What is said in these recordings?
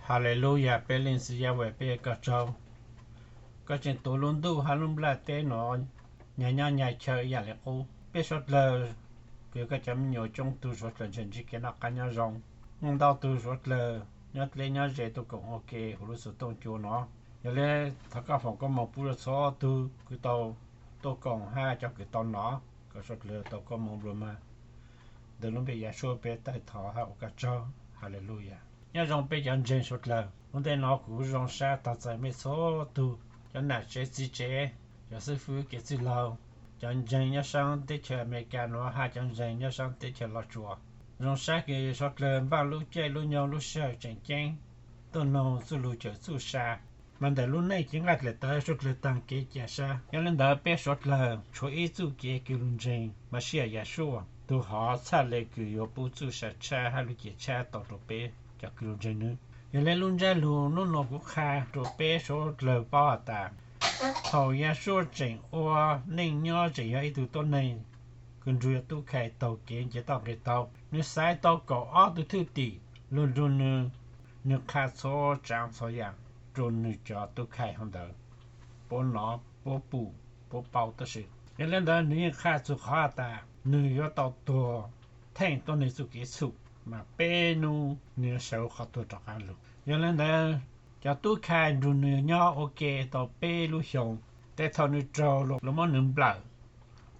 Haleluyas, peb Leej Txiv Yahweh, peb ua koj tsaug. Koj tseem tuav lub ntuj hab lub nplajteb nuav nyag nyob nyag chaw ib yaam le qub. Peb suav dlawg kws koj cov me nyuam coob tug suav dlawg ntseeg ntsib kev noj qab nyob zoo. Muaj ntau tug suav dlawg nyob dleb nyob ze tuaj koom ua ke huv lub xov tooj cua no. Yog le thov koj foom koob moov pub rua txhua tug kws tau tuaj koom hab cov kws tau nov, kom suav dlawg tau koob moov nplua mag. Ntawm lub npe Yahshua peb taij thov hab ua koj tsaug. Haleluyas. Nyob zoo peb cov ntseeg suav dlawg. Ua ntej no kuv zoo sab tog txais mej txhua tug, cov nam tsev txiv tsev, cov xib fwb kev txwj laug, cov ntseeg nyob saab teb chaws Amelikas nuav hab cov ntseeg nyob saab teb chaws Los Tsuas. Zoo sab kws suav dlawg npaj lub caij lub nyoog lub sij hawm tseem ceeb tuaj noog txuj lug cawm txuj sa. Mas ntawm lub neej cev nqaij dlawm tawv suav dlawg taag kev ca sab. Yog le ntawd peb suav dlawg tshuav ib txuj kev kws lug ntseeg Mashiach Yahshua, tug hov txhaj le kws yuav pub txuj sa tshab hab lub cev tshab tau rua peb cov kws lug ntseeg nwg. Yog le lub ntsab lug nub nua kuv qha rua peb suav dlawg paub has tas, thaum Yahshua tseem ua neej nyob tseem yog ib tug tuab neeg kws nrug yog tub khai taug kev nce toj nqis taug, nwg xaiv tau kaum ob tug thwj tim lug nrug nwg, nwg qha txhua tsaav txhua yaam rua nwg cov tub khai hov ntawd puab nov puab pum puab paub tab sis. Yog le ntawd nwg yeej qha txug qhov has tas nwg yuav tau tuag theej tuab neeg txuj kev txhum mas peb nub nwg yuav sawv qhov tuag rov qaab lug. Yog le ntawd cov tub khai nrug nwg nyob ua ke tau peb lub xyoo, tes thaum nwg raug lug muab nwg nplawm,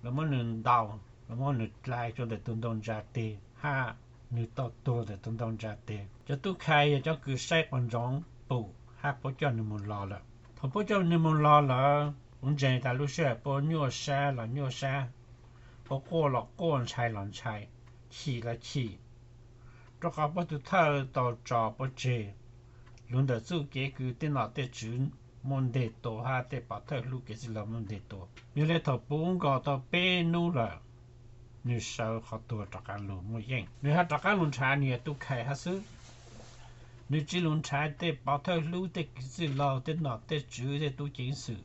lug muab nwg ntaus, lug muab nwg dlai rua ntawm tug ntoo ntsa teg hab nwg tau tuag ntawm tug ntoo ntsa teg. Cov tub khai yog cov kws saib quas ntsoov pum hab puab coj nwg moog lug lawm. Thaum puab coj nwg moog lug lawm, kuv ntseeg tas lub sij hawm puab nyuaj sab los nyuaj sab, puab quaj los quaj ntshai los ntshai, chim los chim, rua qhov puab tug thawj tau tso puab tseg. Lug ntawm txuj kev kws tej nom tej tswv muaj nteg tua hab tej pov thawj hlub kev txwj laug muaj nteg tua. Yog le thaum puv nkaus tau peb nub lawm, nwg sawv qhov tuag rov qaab lug muaj yeej. Nwg hab rov qaab lug nrhav nwg yog tub khai hab xwb. Nwg tsi lug nrhav tej pov thawj hlub tej kev txwj laug tej nom tej tswv tej tub ceev xwm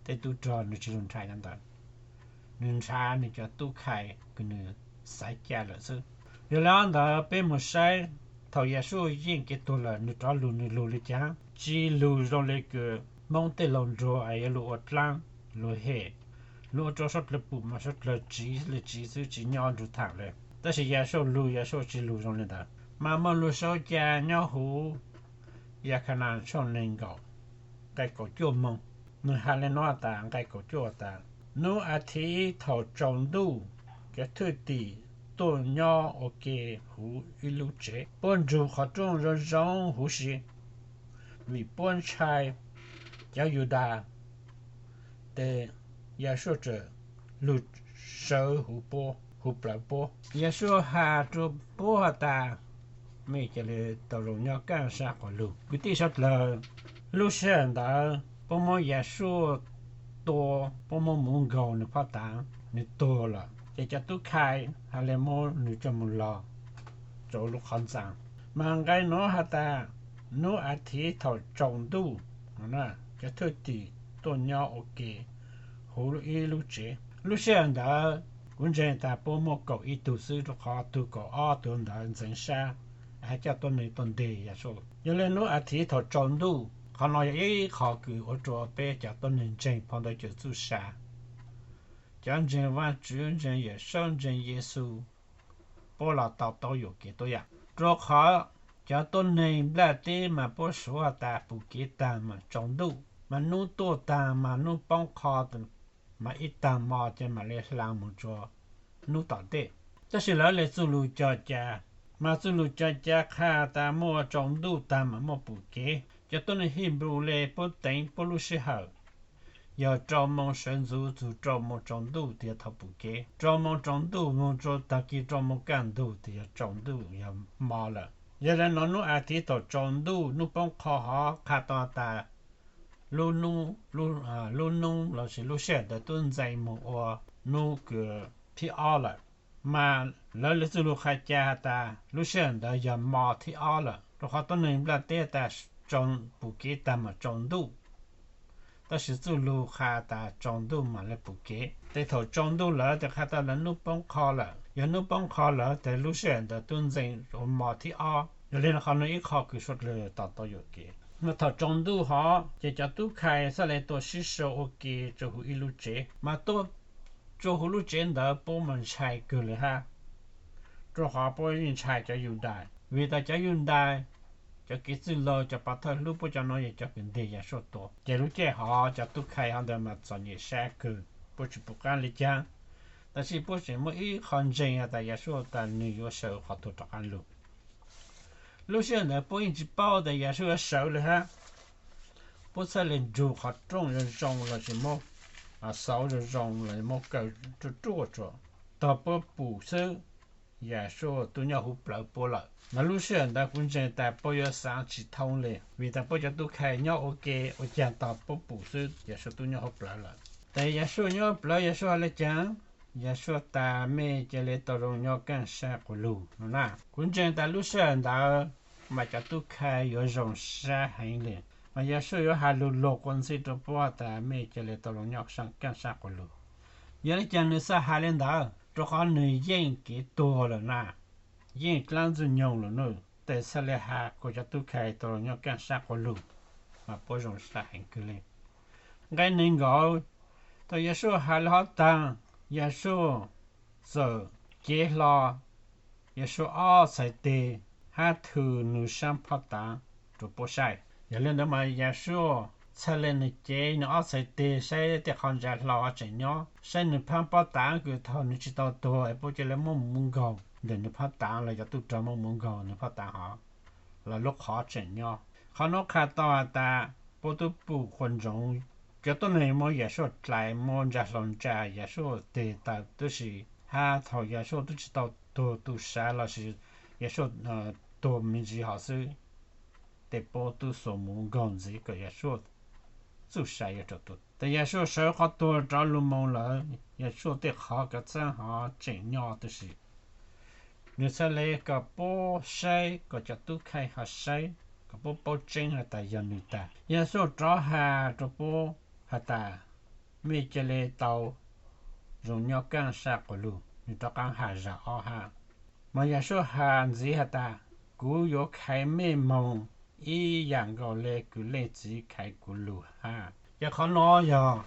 tej tub rog, nwg tsi lug nrhav cov ntawd. Nwg nrhav nwg cov tub khai kws nwg xaiv ca lawm xwb. Yog le ntawd peb moog saib, thaum Yahshua yeej kev tuag lawm nwg rov lug nwg lug le caag? Tsi lug zoo le kws Moob tej laug nruag es yuav lug ua dlaab lug hem, lug ua rua suav dlawg pum mas suav dlawg tsiv le tsiv xwb tsi nyob nrug thaam le. Tab sis Yahshua lug, Yahshua tsi lug zoo le ntawd. Mas muaj lug sau ca nyob huv Yakhanas tshooj neeg nkaum, nqai kaum cuaj moog, nwg has le nuav tas, nqai kaum cuaj tas, nub as thiv thaum tsaus ntuj, cov thwj tim tuaj nyob ua ke huv ib lub tsev. Puab nrug qhov rooj zoo zoo huv si, vim puab ntshai cov Yudas. Tes Yahshua txawm lug sawv huv plawv puab. Yahshua has rua puab has tas, mej ca le tau zoo nyob kaaj sab quas lug. Kwv tij suav dlawg, lub sij hawm ntawd puab muab Yahshua tua, puab muab muv nkaug nwg phab tav, nwg tuag lawm. Ces cov tub khai has le muab nwg coj moog lug rua lub qhov ntxaa. Mas nqai nuav has tas, nub as thiv thaum tsaus ntuj, cov thwj tim tuaj nyob ua ke huv ib lub tsev. Lub sij hawm ntawd kuv ntseeg tas puab muaj kaum ib tug xwb, rua qhov tug kaum ob tug ntawd ntxeev sab, hab coj tuab neeg tuaj nteg Yahshua. Yog le nub as thiv thaum tsaus ntuj, qhov no yog ib qho kws ua rua peb cov tuab neeg ntseeg phau ntawv cawm txuj sa, cov ntseeg Vaajtswv, ntseeg Yawm Saub, ntseeg Yexus, puab los tau taub yuam kev tuab yaam. Rua qhov cov tuab neeg nplaj teb mas puab suav has tas pum kev taag mas tsaus ntuj, mas nub tuaj taag mas nub poob qho, mas ib taag mo ces mam le hlaa moog rua nub tom ntej. Tab sis lawv le txuj lug co ca, mas txuj lug co ca qha tas muaj tsaus ntuj taag mas muaj pum kev. Cov tuab neeg Hinbru le puab teev puab lub sij hawm yog rau moo sawv ntxuv txug rau moo tsaus ntuj tes yog thaus pum kev. Rau moo tsaus ntuj moog rua taag kis rau moo kaj ntug tes yog tsaus ntuj, yog mo lawm. Yog le nuav nub as thiv thaum tsaus ntuj nub poob qho hov qha tau tas lub nub, lub nub lossis lub sij hawm ntawd tub ntxeev moog ua nub kws thib ob lawm. Mas lawv le txuj lug qha ca has tas lub sij hawm ntawd yog mo thib ob lawm, rua qhov tuab neeg nplaj teb tas tsaus, pum kev taag mas tsaus ntuj. Tab sis txuj lug qha tas tsaus ntuj mam le pum kev. Tes thaum tsaus ntuj lawm tes qha tau lawv nub poob qho lawm. Yog nub poob qho lawm tes lub sij hawm ntawd tub ntxeev ua mo thib ob. Yog li no qhov no ib qho kws suav dlawg to taub yuam kev. Mas thaum tsaus ntuj hov ces cov tub khai txhaj le tuaj sib sau ua ke rua huv ib lub tsev, mas tuaj rua huv lub tsev ntawd puab mas ntshai kawg le hab, rua qhov puab yeej ntshai cov Yudais, vim tas cov Yudais, cov kev txwj laug, cov pov thawj hlub, puab cov no yog cov kws ntes Yasua tua. Ces lub caij hov cov tub khai hov ntawd mas txom nyem sab kawg, puab tsis pum qab le caag, tab sis puab tseem muaj ib qho ntseeg has tas Yasua tas nwg yuav sawv qhov tuag rov qab lug. Lub sij hawm ntawd puab yeej tsis paub tas Yasua yuav sawv le hab, puab txhaj le nrug qhov rooj zoo zoo lossis muab xauv zoo zoo lossis muab kaw ruaj ruaj tsuas, tog puab pum xwb, Yasua tub nyob huv plawv puab lawm. Mas lub sij hawm ntawd kuv ntseeg tas puab yuav xaav tsis thoob le, vim tas puab cov tub khai nyob ua ke ua caag tog puab pum xwb Yasua tub nyob huv plawv lawm. Tes Yasua nyob huv plawv, Yasua has le caag? Yasua tas mej ca le tau zoo nyob kaaj sab quas lug no na. Kuv ntseeg tas lub sij hawm ntawd mas cov tub khai yuav zoo sab heev le, mas Yasua yuav has lug luag quas ntxhi rua puab tas mej ca le tau zoo nyob kaaj sab quas lug. Yog le caag nwg xaav has le ntawd? Rua qhov nwg yeej kev tuag lawm na, yeej dlaab ntxwg nyoog lawm na, tes txhaj le has kuas cov tub khai tau zoo nyob kaaj sab quas lug, mas puab zoo sab heev kawg le. Nqe neeg nkaum, thaum Yasua has le hov taag, Yasua txawm cev hlo Yasua ob txhais teg hab thw nwg saab pob taav rua puab saib. Yog le ntawd mas Yasua txhaj le nwg cev nwg ob txhais teg saib tej qhov ntsa hlau hov tseem nyob, saib nwg phab pob taav kws thaum nwg tsis tau tuag es puab ca le muab mus nkaug ntawm nwg phab taav los yog tub rog muab mus nkaug nwg phab taav hov, los lub qhov tseem nyob. Qhov nuav qha tau has tas puab tub pum quas ntsoov, cov tuab neeg muab Yasua dlais, muab ntsa hlau ntsa Yasua teg tawm, tab sis hab thaum Yasua tub tsis tau tuag tu sav lossis Yasua tuag me ntsis hov xwb, tes puab tub xuas mus nkaug ntxiv kom Yasua txuj sa yuav rov tuag. Tes Yasua sawv qhov tuag rov lug moog lawm, Yasua tej qhov kav txaab hov tseem nyob, tab sis nwg txhaj le kom puab saib, kom cov tub khai hov saib, kom puab paub tseeb has tas yog nwg tag. Yasua rov has rua puab has tas, mej ca le tau zoo nyob kaaj sab quas lug. Nwg rov qaab has zag ob hab, mas Yasua has ntxiv has tas, kuv yuav khaiv mej moog ib yaam nkaus le kws Leej Txiv khaiv kuv lug hab. Ces qhov nuav yog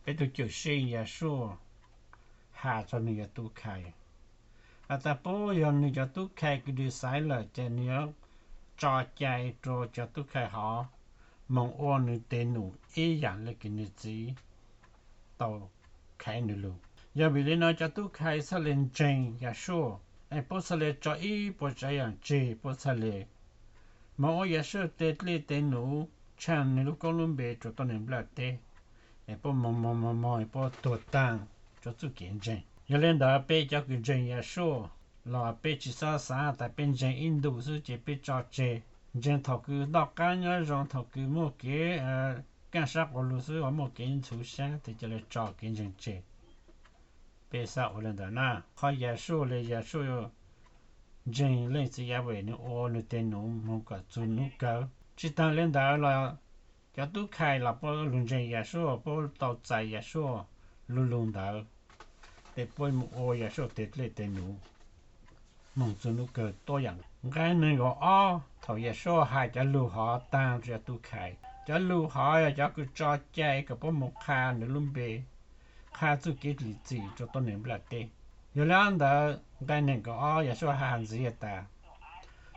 peb tug Cawmseej Yasua has rua nwg cov tub khai has tas puab yog nwg cov tub khai kws dlhau xaiv lawm ces nwg yuav tso cai rua cov tub khai hov moog ua nwg tes num ib yaam le kws nwg txiv tau khaiv nwg lug. Yog vim le nuav cov tub khai txhaj le ntseeg Yasua, es puab txhaj le tso ib puas tsav yaam tseg, puab txhaj le moog ua Yasua tes dlej tes num, tshaaj nwg lub koob lub npe rua tuab neeg nplaj teb, es puab moog moog moog moog puab tuag taag rua txuj kev ntseeg. Yog le ntawd peb cov kws ntseeg Yasua los peb tsis xob xaav tas peb ntseeg ib ntu xwb ces peb tso tseg, ntseeg thaum kws noj qaab nyob zoo, thaum kws muaj kev kaaj sab quas lug xwb, muaj kev ntxhuv sab tes ca le tso kev ntseeg tseg. Peb xaav ua le ntawd na, qhov Yasua le Yasua ntseeg Leej Txiv Yavem nwg ua nwg tes num moog kom txug nub kawg. Tsi taag le ntawd los cov tub khai los puab lug ntseeg Yasua, puab tau txais Yasua lub lug ntawd, tes puab moog ua Yasua tes dlej tes num moog txug nub kawg tuab yaam. Nqe neeg nkaum ob, thaum Yasua has cov lug hov taag rua cov tub khai, cov lug hov yog cov kws tso cai kom puab moog qha nwg lub npe, qha txuj kev lim txim rua tuab neeg nplaj teb. Yog le ntawd nqe neeg nkaum ob Yasua has ntxiv has tas,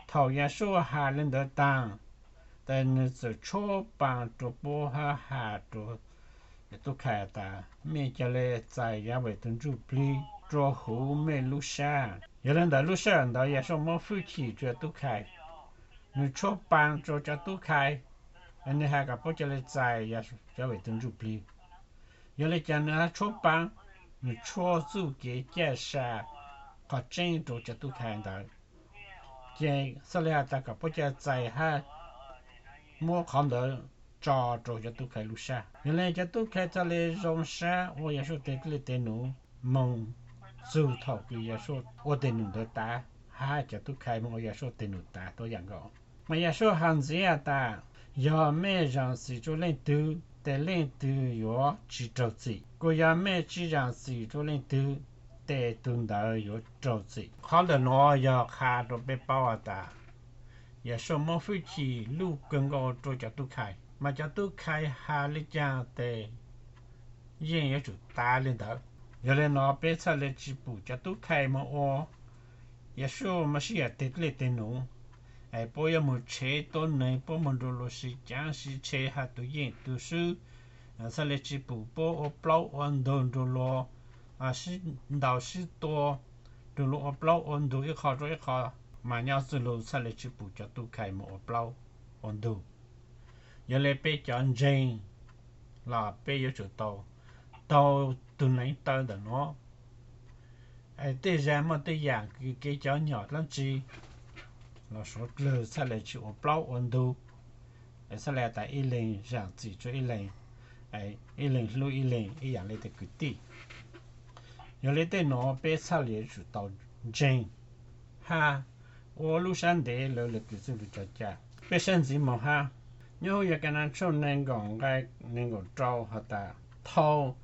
thaum Yasua has le ntawd taag, tes nwg txawm tshuab paa rua puab hab has rua cov tub khai tas, mej ca le txais Yavem tug ntsuj plig rua huv mej lub sab. Yog le ntawd lub sij hawm ntawd Yasua muab fwj chim rua cov tub khai, nwg tshuab paa rua cov tub khai, nwg has kom puab ca le txais Yavem tug ntsuj plig. Yog le caag nwg has tshuab paa? Nwg tshuab txuj kev caj sa qhov tseeb rua cov tub khai ntawd, ces txhaj le has tas kom puab ca txais hab muab qhov ntawd tso rua cov tub khai lub sab. Yog le cov tub khai txhaj le zoo sab ua Yasua tes dlej tes num moog txug thaum kws Yasua ua tes num ntawd tav, hab cov tub khai moog ua Yasua tes num tav tuab yaam nkaus. Mas Yasua has ntxiv has tas, yog mej zaam txim rua leej twg, tes leej twg yuav tsi raug txim, kuas yog mej tsi zaam txim rua leej twg, tes tug ntawd yuav raug txim. Qhov ntawm nuav yog qha rua peb paub has tas, Yasua muab hwj chim luj kawg nkaus rau cov tub khai, mas cov tub khai has li cas tes yeej yuav tsum tas li ntawd. Yog li no peb txhaj le tsis pum cov tub khai mus ua Yasua mas sib yam teg dlej teg num, es puab yuav mus tshev tuab neeg, puab mus nrug luag sib caav sib tshev, has tus yeej tus swb. Txhaj le tsis pum puab ua plaub ua ntug nrug luag sib ntaus sib tua, nrug luag ua plaub ua ntug ib qho rau ib qho, mas nyob txwj lug txhaj le tsis pum cov tub khai mus ua plaub ua ntug. Yog li peb cov ntseeg los peb yuav tsum tau taug tus neev taw ntawm nuav. Es tej zag muaj tej yam kws kev cov nyom dlaab tsi los suav dlawg txhaj le tsis ua plaub ua ntug, es txhaj le tas ib leeg zaam txim rua ib leeg, ib leeg hlub ib leeg ib yam le tej kwv tij. Yog li tej nuav peb txhaj le yuav tsum tau ntseeg hab ua lub sab ntev lawv le kws txuj lug cov cai. Peb saib ntxiv moog hab, nyob huv Yakanas tshooj neeg nkaum nqai neeg nkaum rau has tas, thaus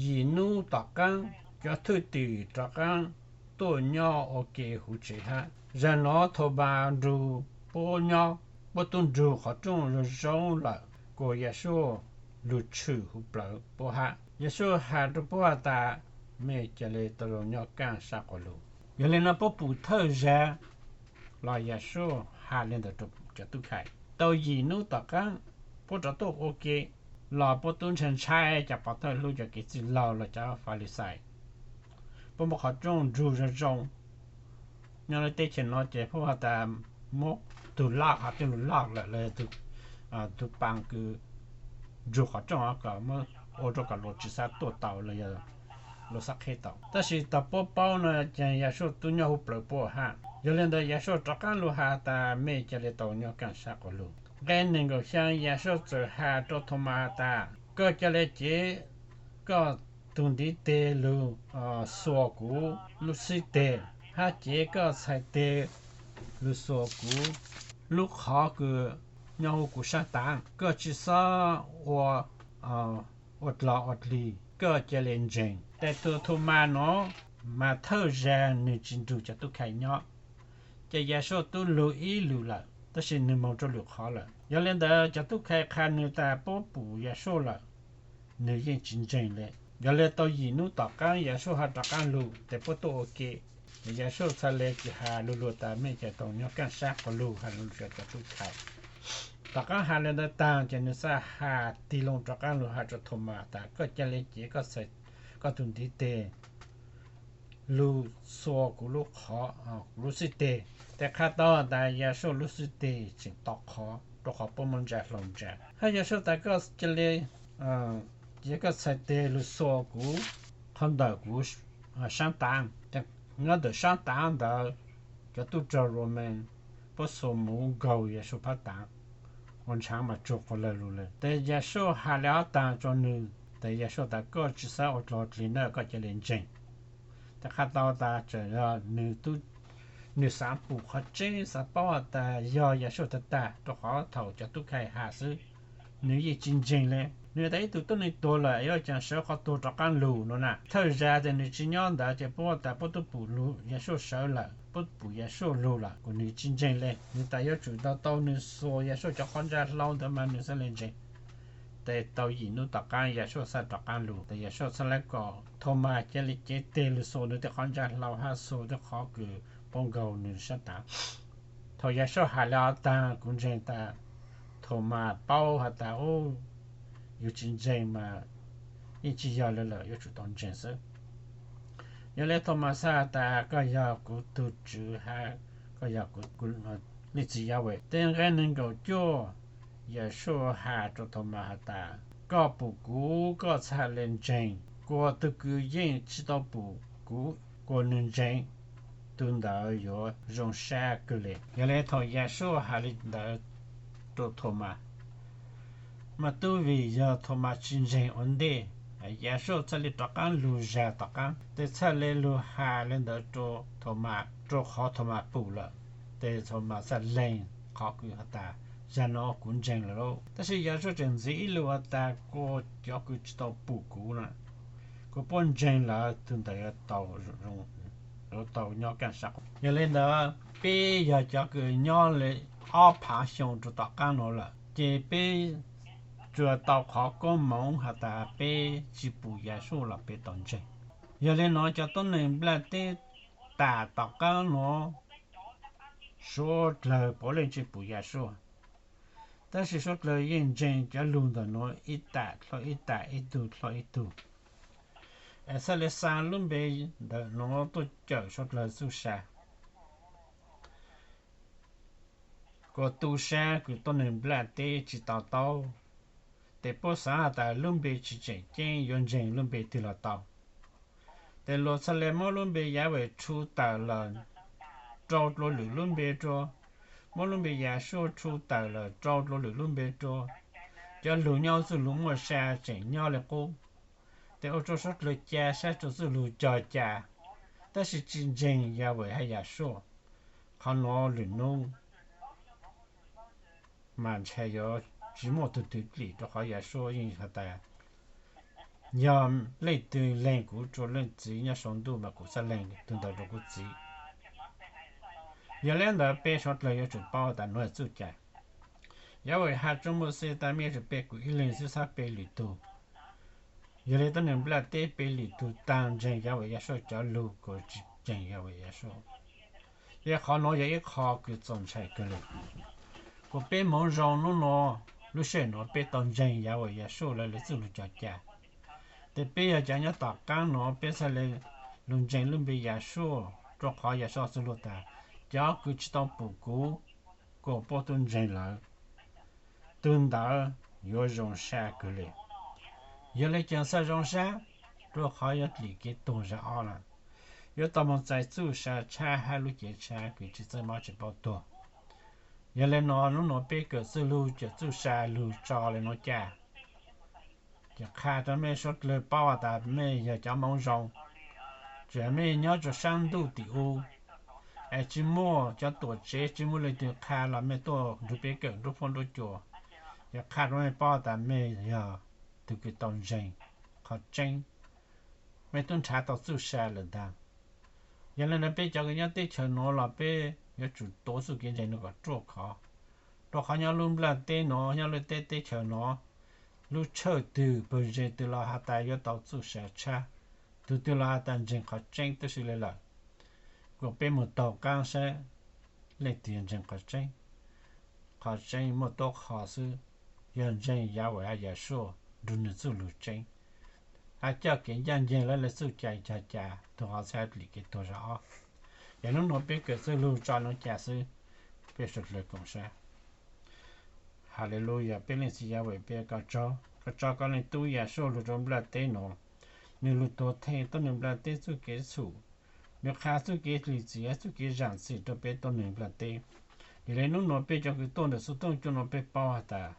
yim nub tom qaab cov thwj tim rov qaab tuaj nyob ua ke huv tsev hab. Zag nuav Thaumas nrug puab nyob, puab tub nrug qhov rooj zoo zoo lawm, kuas Yasua lug tshwm huv plawv puab hab. Yasua has rua puab has tas, mej ca le tau zoo nyob kaaj sab quas lug. Yog li no puab pum thawj zag los Yasua has le ntawd rua cov tub khai. Tau yim nub tom qaab puab rov tuaj ua ke los puab tub ntshai ntshai cov pov thawj hlub, cov kev txwj laug los cov Falixais. Puab muab qhov rooj nrug zoo zoo. Nyob le teb chaws nuav ces puab has tas muab tug laj, hab tej lug laj lawm los tug paas kws nrug qhov rooj kom muab ua rua kom luag tsi xaav tuaj tau los yog luag xaav qheb tau. Tab sis tau puab paub no ces Yasua tub nyob huv plawv puab hab. Yog li ntawd Yasua rov qaab lug has tas, mej ca le tau nyob kaaj sab quas lug. Nqe neeg nkaum xyaa Yasua txawm has rua Thaumas has tas, koj ca le cev koj tug ntiv teg lug xuas kuv lub xib teg, hab cev koj txhais teg lug xuas kuv lub qhov kws nyob huv kuv saab taav. Koj tsi xob ua, ua dlog ua dlig, koj ca le ntseeg. Tes tug Thaumas nuav mas thawj zag nwg tsi nrug cov tub khai nyob, ces Yasua tub lug ib lug lawm, tab sis nwg moog rua lwm qhov lawm. Yog li ntawd cov tub khai qha nwg tas puab pum Yasua lawm, nwg yeej tsi ntseeg le. Yog li tau yim nub tom qaab Yasua has rov qaab lug tes puab tuaj ua ke, Yasua txhaj le tsi has lug lug tas, mej ca le tau nyob kaaj sab quas lug, has lug lug rua cov tub khai. Tom qaab has le ntawd taag ces nwg txhaj has tig loo rov qaab lug has rua Thaumas tas, koj ca le cev koj tug ntiv teg lug xuas kuv lub qhov, kuv lub xib teg. Tes qha tau tas Yasua lub xib teg tseem to qhov, rua qhov puab muab ntsa hlau ntsa. Hab Yasua tas, koj ca le cev koj txhais teg lug xuas kuv qhov ntawm kuv saab taav. Nyob ntawm saab taav ntawd cov tub rog Roman puab xuas muv nkaug Yasua phab taav, ua ntshaav mas tsuag quas lawg lug le. Tes Yasua has le ob taag rua nwg, tes Yasua tas, koj tsi xaav ua dlog dlig na, koj ca le ntseeg. Tes qha tau tas tseem yog nwg xaav pum qhov tseeb, xaav paub has tas yog Yasua tag tag, rua qhov thaus cov tub khai has xwb, nwg yeej tsi ntseeg le. Nwg tas ib tug tuab neeg tuag lawm yuav caag sawv qhov tuag rov qaab lug no na. Thawj zag tes nwg tsi nyob ntawd ces puab tas puab tub pum Yasua sawv lawm, puab pum Yasua lug lawm kuas nwg tsi ntseeg le. Nwg tas yuav tsum tau tau nwg xuas Yasua cov qhov ntsa hlau ntawd mas nwg txhaj le ntseeg. Tes tau yim nub tom qaab Yasua txhaj rov qaab lug, tes Yasua txhaj le kom Thaumas ca le cev teg lug xuas nwg tej qhov ntsa hlau hab xuas tej qhov kws puab nkaug nwg saab taav. Thaus Yasua has le ob taag, kuv ntseeg tas, Thaumas paub has tas, u, yug tsi ntseeg mas yeej tsi yog le lawm, yuav tsum tau ntseeg xwb. Yog le Thaumas txhaj has tas, koj yog kuv tug Tswv hab koj yog kuv leej txiv Yahweh. Tes nqe neeg nkaum cuaj, Yasua has rua Thaumas has tas, koj pum kuv koj txhaj le ntseeg, kuas tug kws yeej tsi tau pum kuv kuas nwg ntseeg, tug ntawd yuav zoo sab kawg le. Yog le thaus Yasua has le ntawd rua Thaumas, mas tub vim yog Thaumas tsi ntseeg ua ntej, Yasua txhaj le rov qaab lug zag tom qaab, tes txhaj le lug has le ntawd rua Thaumas, rua qhov Thaumas pum lawm, tes Thaumas txhaj lees qhov kws has tas, zag no kuv ntseeg lawm lauj. Tab sis Yasua tseem ntxiv ib lus has tas, kuas cov kws tsi tau pum kuv na, kuas puab ntseeg lawm, tug ntawd yuav tau nyob kaaj sab quas. Yog le ntawd Peb yog cov kws nyob li ob phav xyoo rau tom qaab nuav lawm, ces peb tsuas tau qhov koob moov has tas peb tsi pum Yashua los peb tau ntseeg. Yog li nuav cov tuab neeg nplaj teb tam tom qaab nuav suav dlawg puav leej tsi pum Yashua, tab sis suav dlawg yeej ntseeg cov lug ntawm nuav ib tam dlhau ib tam, ib tug dlhau ib tug. Es txhaj le xaa lub npe ntawm nuav tuaj cawm suav dlawg txuj sa, kuas tu sab kws tuab neeg nplaj teb tsi tau taub. Tes puab xaav has tas lub npe tsi tseem ceeb, yuav ntseeg lub npe twg los tau. Tes luas txhaj le muab lub npe Yahweh rhu tawm lawm rau dlua lwm lub npe rua, muab lub npe Yahshua rhu tawm lawm rau dlua lwm lub npe rua. Cov lug nyob txuj lug muaj sa tseem nyob le qub, tes ua rua suav dlawg ca sab rua txuj lug cog ca, tab sis tsi ntseeg Yahweh hab Yahshua. Qhov nuav lwm nub mas ntshai yuav tsi muaj tug twg dlim, rua qhov Yahshua yeej has tas, yog leej twg leeg kuv rua leej Txiv nyob sau ntuj mas kuv txhaj leeg tug ntawd rua kuv Txiv. Yog le ntawd peb suav dlawg yuav tsum paub tas nuav txuj cai. Yahweh has rua Mauxes tas mej yuav tsum pe kuv ib leeg xwb, txhob pe lwm tug. Yog le tuab neeg nplaj teb pe lwm tug taag ntseeg Yahweh Yahshua cov lug kuas tsi ntseeg Yahweh Yahshua. Yog qhov nuav yog ib qho kws txaus ntshai kawg le. Kuas peb hmoov zoo nub nuav, lub sij hawm nuav peb tau ntseeg Yahweh Yahshua lawv le txuj lug cog ca. Tes peb yog cov nyob tom qaab nuav peb txhaj le lug ntseeg lub npe Yahshua, rua qhov Yahshua txuj lug tas, cov kws tsi tau pum kuv, kuas puab tub ntseeg lawv, tug ntawd yuav zoo sab kawg le. Yog le caag txhaj zoo sab? Rua qhov yuav dlim kev tuag zag ob lawm, yuav tau moog txais txuj sa tshab hab lub cev tshab kws tsi txawj mob tsi paub tuag. Yog le nuav nub nuav peb kawm txuj lug cawm txuj sa lug tso le nuav ca, ces qha rua mej suav dlawg paub tas mej yog cov hmoov zoo, tsuas mej nyob rua saab ntuj tim u, es tsi muaj cov tuam tsev, tsi muaj leej twg qha los mej tuaj nrug peb kawm nruab phuab nruab cua. Ces qha rua mej paub tas mej yog tug kws tau ntseeg qhov tseeb, mej tub nrhav tau txuj sa lawm ntag. Yog le nuav peb cov kws nyob teb chaws nuav los peb yuav tsum tuav txuj kev ntseeg nuav kom ruaj khov, rua qhov nyob lub nplaj teb nuav, nyob lub teb teb chaws nuav, lub tshawj twg pawg ntseeg twg los has tas yuav tau txuj sa tshab, tug twg los has tas ntseeg qhov tseeb tub si le lawm. Kuas peb moog taug qaab saib leej twg yog ntseeg qhov tseeb. Qhov tseeb muaj tuab qho xwb, yog ntseeg Yahweh hab Yahshua nrug nwg txuj lug tseeb, hab coj kev ncaj nceeg lawv le txuj cai cog ca, tug qhov txhaj dlim kev tuag zag ob. Yog nub nuav peb kawm txuj lug tso nuav ca xwb, peb suav dlawg koom sab. Haleluyas, peb Leej Txiv Yahweh, peb koj tsaug, koj tso koj Leej Tub Yahshua lug rua nplaj teb nuav. Nwg lug tuag theej tuab neeg nplaj teb txuj kev txhum, nwg qha txuj kev lim txim hab txuj kev zaam txim rua peb tuab neeg nplaj teb. Yog le nub nuav peb cov kws tuaj ntawm xuv tooj cua nuav peb paub has tas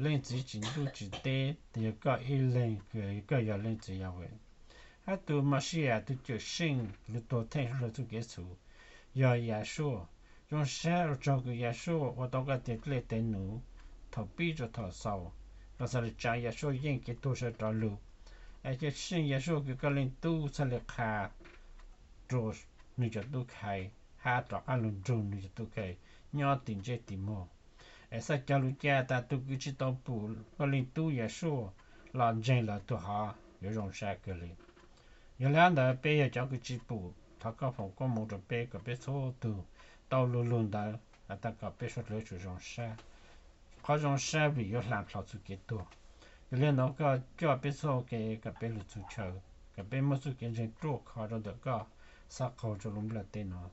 Leej Txiv Tsim Ntuj Tsim Teb yog koj ib leeg, koj yog Leej Txiv Yahweh, hab tug Mashiyas tug Cawm Seej lug tuag theej suav dlawg txuj kev txhum yog Yahshua. Zoo sab ua tsaug kws Yahshua ua tau koj teg dlej teg num thaum pib rua thaum xaus, koj txhaj le tsaa Yahshua yeej kev tuag sawv rov lug. Es Cawm Seej Yahshua kws koj Leej Tub txhaj le qha rua nwg cov tub khai, hab rov qaab lug nrug nwg cov tub khai nyob tim ntsej tim muag. Es txhaj cog lug ca tas tug kws tsi tau pum koj Leej Tub Yahshua los ntseeg lawm tug hov yuav zoo sab kawg le. Yog le hab ntawd peb yog cov kws tsi pum, thov koj foom koob moov rua peb kom peb txhua tug tau lug lug ntawd has tas kom peb suav dlawg yuav tsum zoo sab. Qhov zoo sab vim yuav hla plho txuj kev tuag. Yog le nuav koj coj peb txhua kev kom peb lug txug chaw, kom peb muaj txuj kev ntseeg ruaj khov rua ntawm koj, xav qaug rua lub nplaj teb nuav.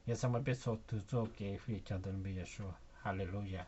Yog txhaj muaj peb txhua tug txuj kev fij cog ntawm lub npe Yahshua. Haleluyas.